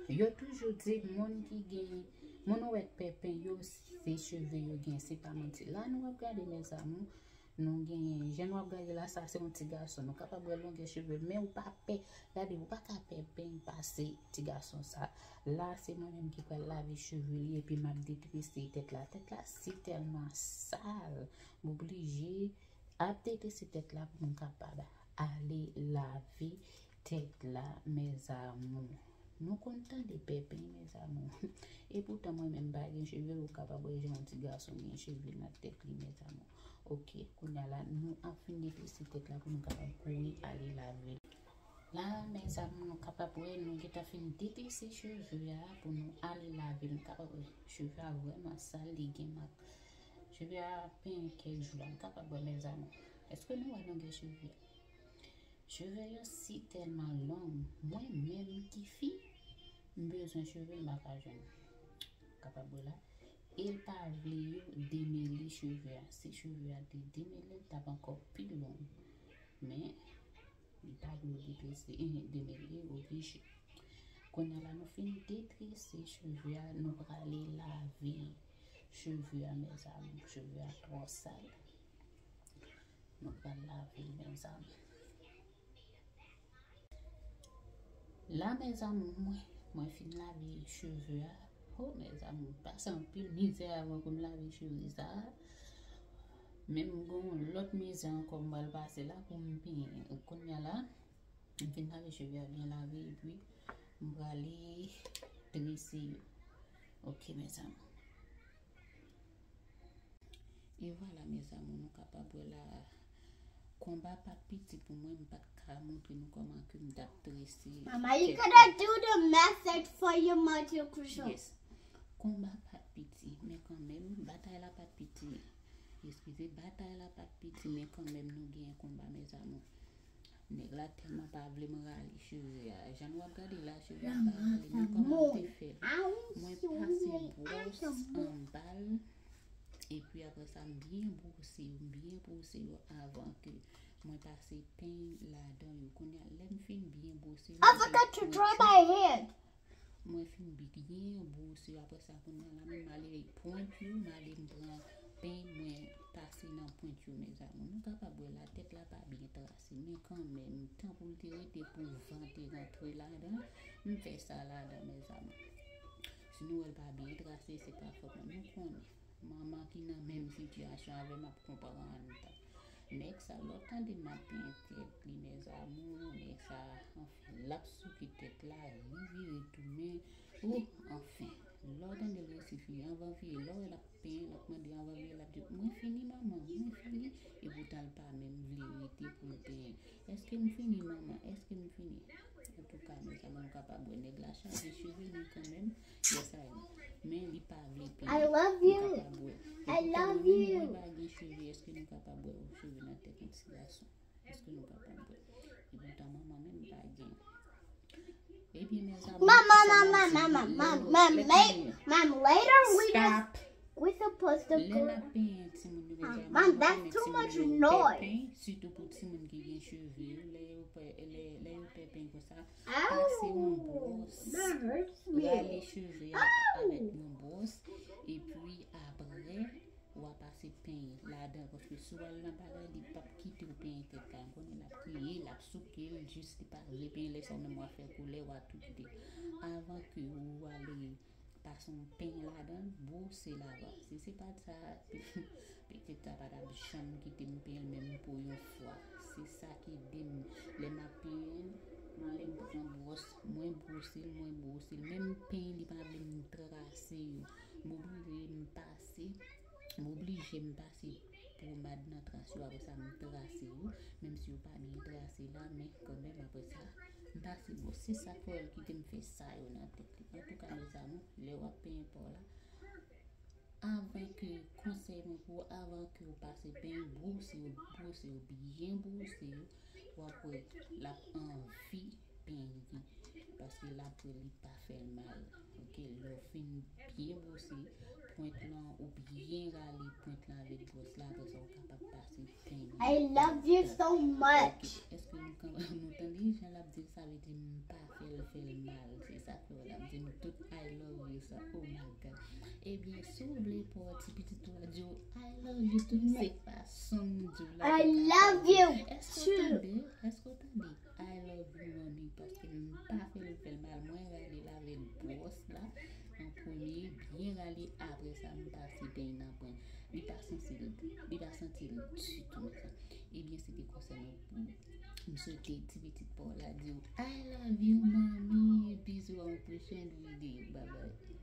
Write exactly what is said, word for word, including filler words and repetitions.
Yo toujou di moun ki gen, moun ou wè k pè peny yo, se cheve yo gen, se pa manti. La nou ap gade, mes amours, nou genyen, jan nou ap gade la, sa se yon ti gason. Nou kapab wè longè cheve l, men ou pa pè. Gade, ou pa ka pè peny pase ti gason sa. La, se mwen menm ki pral lave cheve li, epi m ap detrese tèt la. Tèt la si tèlman sal, m oblije ap detrese tèt la pou m kapab ale lave tèt la, mes amours. Nou konn tande pè peny, mes amours. Epoutan, mwen menm pa gen cheve, ou kapab wè jan yon ti gason gen cheve nan tèt li, mes amours. Ok, kounye a la, nou ap fin detrese tèt la pou nou kapab kouri ale lave l. La, mes amours, nou kapab wè, nou gentan fin detrese cheve a pou nou ale lave l. Nou kapab wè, cheve a vrèman sal, li gen mak. Cheve a penyen kèk jou la, nou kapab wè, mes amours. Èske nou wè longè cheve a? Cheve yo si tèlman long, mwen menm ki fi, m bezwen cheve, m pa ka jwenn. Kapab wè la. E l pa vle yo demele cheve a. Si cheve a te demele, l t ap ankò pi long. Men, li pa vle yo detrese, eh, demele, oblije. Kounye a la, nou fin detrese cheve a, nou prale lave cheve a, mes amours. Cheve a twò sal. Nou pral lave l, mes amours. La, mes amours, mwen, mwen fin lave cheve a. Oh, mes amours, m pase anpil mizè avan pou m lave cheve sa a. Men m gen yon lòt mizè ankò m pral pase la pou m penyen. Kounye a la, m fin lave cheve a byen lave, epi m prale trese yo. Ok, mes amours. E vwala, mes amours, nou kapab wè la, konba pa t piti pou mwen, m pa t ka montre nou kòman ke m t ap trese. Mama, you tèt gotta la. Do the method for your mother, Christian. Yes. Konba pa t piti, men kanmenm, batay la pa t piti. Eskize, batay la pa t piti, men kanmenm nou genyen konba, mes amours. Nèg la tèlman pa vle m rale cheve a. Jan nou ap gade la, cheve a pa rale. Men kòman m te fè l? Mwen pase bwòs anba l, epi apre sa, m byen bwose yo, m byen bwose yo avan ke mwen pase peny ladan yo. Kounye a, lè m fin byen bwose yo, I forgot to dry my hair. Mwen fin byen bwose yo, apre sa, kounye a la, men m ale pwent yo, m ale m pran peny, mwen pase nan pwent yo, mes amours. Nou kapab wè la, tèt la pa byen trase, men kanmenm, tan pou l te rete pou van te rantre ladan, m fè sa ladan, mes amours. Si nou wè l pa byen trase, se pa fòt mwen, nou konnen. Manman ki nan menm sitiyasyon avè m ap konprann. Nèg sa, lè w tande m ap penyen tèt li, mes amours, nèg sa, anfen, l ap souke tèt la, li vire tounen. Ou, anfen, lè w tande l resi fini, anvan vire, lè w wè l ap penyen, l ap mande anvan vire, l ap di, "Mwen fini, manman, mwen fini." Epoutan, l pa menm vle rete pou l penyen. "Èske m fini, manman? Èske m fini?" Antouka, mes amours, nou kapab wè nèg la chaje cheve, men kanmenm, yes, I know. Men li pa vle penyen. I love you. Nou kapab wè. I love you. Mwen pa gen cheve, èske nou kapab wè yon cheve nan tèt yon ti gason? Èske nou kapab wè? Epoutan, manman menm pa gen. Ebyen, mes amours, mama, mama, mama, mama, mama, later we just, we supposed to go. Lè n ap penyen timoun yo, mes amours, mom, that's too much noise. Sitou pou timoun ki gen cheve yo, lè yo pè, lè, lè yo pè peny konsa, pase yon bwòs, rale cheve a avèk yon bwòs, epi apre, w a pase peny ladan, paske si w al nan bagay, li p ap kite w penyen tèt la. M konnen l ap kriye, l ap souke l, jis li pa vle penyen, lè sa w menm w a fè koulè, w a tou kite. Avan ke ou ale pase yon peny ladan, bwose l avan. Si se pa t sa, petèt sa pa t ap janm kite m penyen l menm pou yon fwa. Se sa ki ede m. Lè m ap penyen l, m ale m pran bwòs, mwen bwose l, mwen bwose l. Menm peny li pa vle m trase yo. M oblije m pase, m oblije m pase pwomad nan tras yo, apre sa m trase yo, menm si yo pa byen trase la, men kanmenm apre sa, m pase bwòs. Se sa k fè w kite m fè sa yo nan tèt li. Antouka, mes amours, lè w ap penyen pa w la, avan ke, konsèy mwen pou ou, avan ke w pase peny, bwose yo, bwose yo, byen bwose yo, w ap wè l ap anvi penyen, paske l ap wè li pa fè l mal. Ok, lè w fin byen bwose pwent lan, ou byen rale pwent lan avèk bwòs la, apre sa w kapab pase peny. I love you so much. Ok, èske nou ka, nou tande jan l ap di l, sa vle di m pa fè l fè l mal, se sa k fè w la m Di m tout I love you sa. Oh my God. Ebyen, si w vle pou ti pitit ou a di w I love you tou, se fason m di w la. I love you Èske w tande? Èske w tande? I love you, manmi, paske m pa fè l fè l mal. Mwen rale l avèk bwòs la an premye, byen rale, apre sa, m pase peny nan pwen. Li pa santi l, li pa santi l ditou, mezanmi. Ebyen, se te konsèy mwen pou ou. M swete ti pitit pa w la di w I love you, manmi. Bizou, a yon pwochèn videyo. Bye bye.